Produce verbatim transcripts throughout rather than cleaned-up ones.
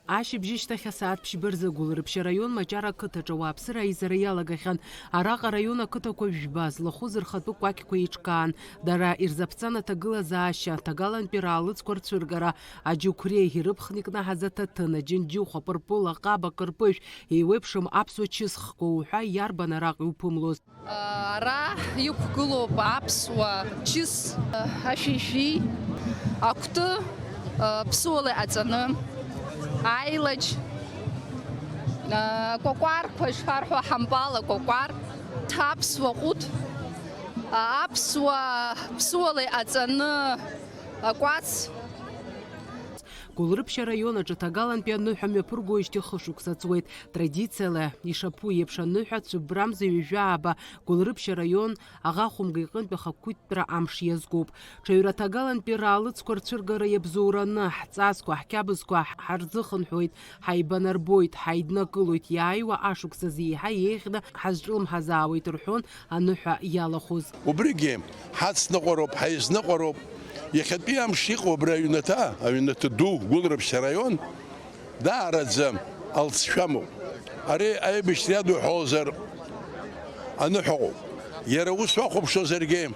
Ашьыбжьышьҭахь асааҭ ԥшьба рзы Гәылрыԥшь араион Маҷара ақыҭаҿы ауааԥсыра аизара иалагахьан. Араҟа араион ақыҭақәа жәба злахәыз рхатәы кәакьқәа еиҿкаан. Дара ирзаԥҵан аҭагылазаашьа, ҭагалантәи раалыҵқәа рцәыргара, аџьықәреи ирыԥхны икнаҳаз аҭаҭын, аџьынџьыхә, апырпыл, аҟаб, акырпыжә, еиуеиԥшым аԥсуа чысхқәа уҳәа иарбан араҟа иуԥымлоз? Ара иқәгылоуп аԥсуа чыс, ашәишәи, акәты, ԥсуала иҟаҵаны, аилаџь, акәакәарқәа, ишԥарҳәо, ҳампал, акәакәар, аԥсуа ҟәыд, аԥсуа ԥсуала иҟаҵаны, акәац. Гәылрыԥшь араион аҿы ҭагалантәи аныҳәа мҩаԥыргоижьҭеи хышықәса ҵуеит. Традициала ишаԥу еиԥш, аныҳәа цәыббрамза ҩажәа ааба Гәылрыԥшь араион аӷа хәымга иҟынтә ахақәиҭтәра амш иазкуп. Ҽаҩра ҭагалантәи раалыҵқәа рцәыргара иабзоураны, ҳҵасқәа, ҳқьабзқәа ҳарзыхынҳәуеит, ҳаибанарбоит, ҳаиднакылоит, иааиуа ашықәсазы еиҳа еиӷьны ҳазҿлымҳазаауеит рҳәон аныҳәа иалахәыз. Убригьы ҳацныҟәароуп, ҳаизныҟәароуп. Иахьатәи амш иҟоу абри аҩнаҭа, аҩнаҭа ду, Гәылрыԥшь араион, даараӡа алҵшәа амоуп. Ари аибашьра иадуҳәозар, аныҳәа ыҟоуп. Иара ус уахәаԥшуазаргьы,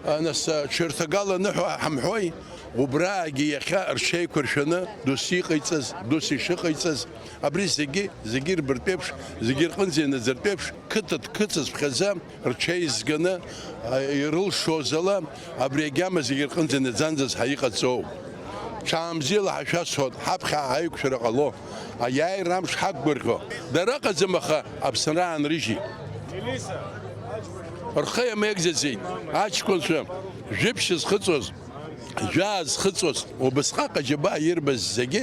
а, нас, а, ҽырҭагала аныҳәа ҳамҳәои? Убраагьы иахьа рҽеиқәыршәаны досу иҟаиҵаз, досу ишыҟаиҵаз, абри зегьы, зегьы ирбартә еиԥш, зегьы рҟынӡа ианаӡартә еиԥш, қыҭа дқыҭаҵәҟьаӡа, рҽеизганы, а, ирылшоз ала, абри агьама зегьы рҟынӡа наӡанӡа ҳаиҟаҵоу. Ҽаанбзиала ҳашәасҳәоит, ҳаԥхьа ааиқәшәара ҟало, аиааира амш ҳақәгәырӷьо, дара ыҟаӡам, аха Аԥсынра аанрыжьит. Рхы иамеигӡаӡеит, аҷкәынцәа, жәиԥшь зхыҵуаз, жәаа зхыҵуаз, убысҟак аџьабаа ирбаз зегьы,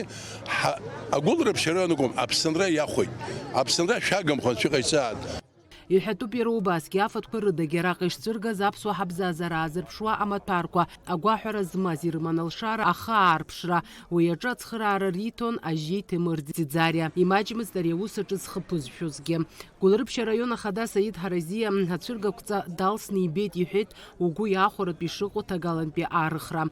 ҳа-, агәылрыԥшьара анакәым, Аԥсынра иахәеит. Аԥсынра шәагымхо анцәа иҟаиҵааит. Иҳәатәуп иара убасгьы, афатәқәа рыдагьы араҟа ишцәыргаз аԥсуа ҳабзазара аазырԥшуа амаҭәарқәа, агәаҳәара змаз ирыман алшара, ахы аарԥшра. Уи аҿы ацхыраара риҭон Ажьеи Ҭемыр Ӡиӡариа. Имаҷмызт ари аус аҿы зхы ԥызшәозгьы. Гәылрыԥшь араион ахада Саид Ҳаразиа ацәыргақәҵа далсны ибеит, иҳәеит, угәы иахәаратәы ишыҟоу ҭагалантәи аарыхра.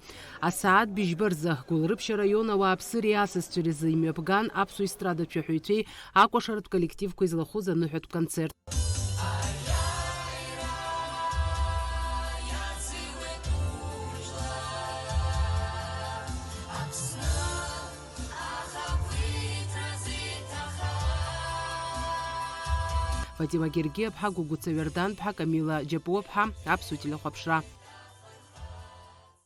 Асааҭ быжьба рзы Гәылрыԥшь араион ауааԥсыреи асасцәеи рзы имҩаԥган аԥсуа естрадатә шәаҳәаҩцәеи акәашаратә коллективқәеи злахәыз аныҳәатә концерт. Фатима Гергиаԥҳа, Гәыгәыца Ҩарданԥҳа, Камила Џьапуаԥҳа, Аԥсуа телехәаԥшра.